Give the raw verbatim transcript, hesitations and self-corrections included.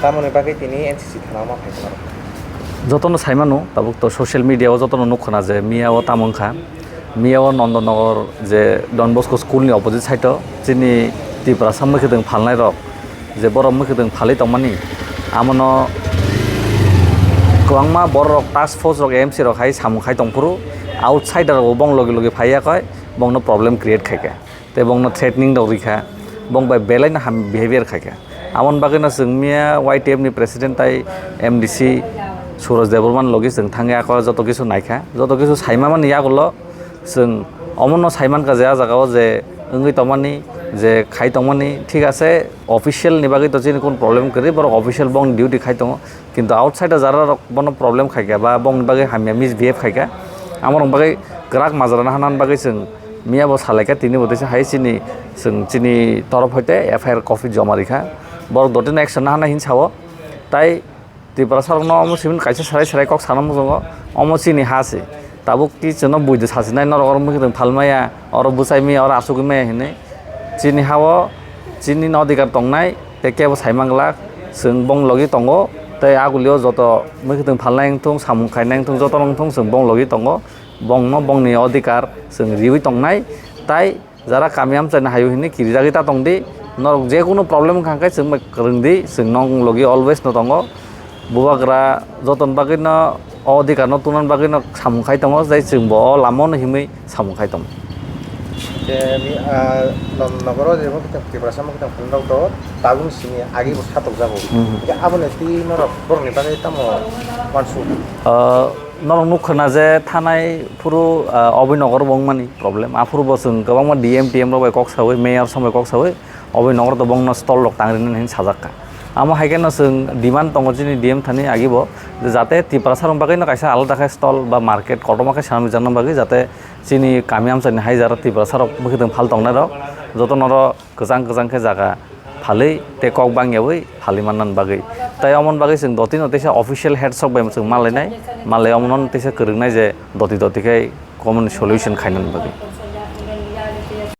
Tamoni bagwi tini N C C thana ma phai tongma rok? Jotono saimano, tabuk to social media o jotono nukkhana je miya o tamo wngkha. Miya o Nondonogor je Don Bosco school ni opposite side o chini Tiprasa mwkhwtwng phalnai rok je borok mwkhwtwng phalwi tongmani, amono kwbangma borok rok, task force rok, M C rok hai samung khai tongphuru, outsider rok bo bong logi logi phaiya koi bongno problem create khaikha. Tei bongno threatening rok rikha, bong bai belai no ham behavior khaikha. Amoni bagwi no chwng miya Y T F ni president tai M D C Suraj Debbarma ni logi chwng thangwi ako joto kisu naikha, joto kisu saima mani yagulo chwng omono saimankha je ah jagao je wngwi tongmani, je khai tongmani, thik ase, official ni bagwi to chini kun problem kwrwi, borok official bong duty khai tongo. Kintu outside o jara rok bono problem khaikha ba bongni bagwi hamya misbehave khaikha, amorok bagwi kwrak majra nahana bagwi chwng miya bo salaikha, tini bo teisa hai chini, chwng chini torof hoite F I R copy joma rikha, borok dotino action nahana hin sao. Tai Tiprasa rokno omo simin kaisa serai serai kok sana muchungo, omo chini ha se. Tabuk ki chwngno buido sachinai, norok oro mwkhwtwng phalmaya, oro bwsai maya, oro achugwi maya hinwi. Chini ha-o chini no adhikar tongnai, tei kebo sai manglak, chwng bong logi tongo. Tei agulio joto mwkhwtwng phalnai wngthung, samung khainai wngthung, joto wngthung chwng bong logi tongo. Bongno bongni adhikar chwng riwi tongnai. Tai jara kami amchaini hayo hinwi kirijagwi ta tongdi. Norok jekunu problem wngkha khe chwng bai kwrwngdi, chwng nong logi always no tongo. Bubagra jotoni bagwino o adhikar no tungna bagwino samung khai tongo, tei chwngbo o lama no himwi samung khai tongo. Tei mi, ah, no-, nogoro je mwkhwtwng Tiprasa mwkhwtwng phalnai rok to tabuk simi agi bo satokjago. Mhm. Hingke aboni twi norok borokni bagwi tamo uansuk? Ah, norok nukha na je thanai phuru, ah, oboni nogoro bo wngmani problem. Aphuru bo chwng kwbangma D M T M rok bai kok sawi, mayor song bai kok sawi, oboni nogoro to bongno stall rok tang rinani hinwi sajak kha. Amo hai kheno chwng demand tongo chini D M thani agi bo, je jate Tiprasa rok bagwi no kaisa alada khe stall ba market kotorma khe sanani bagwi, jate chini kami amchaini hai jara Tiprasa rok mwkhwtwng phal tongnai rok joto noro kwchang kwchang khe jaga phalwi tei kok bangyawi phalwi manna bagwi. Tai omoni bagwi chwng dotino teisa official head sok bai chwng malainai, malai omono teisa kwrwngnai je doti doti khe common solution khaina bagwi.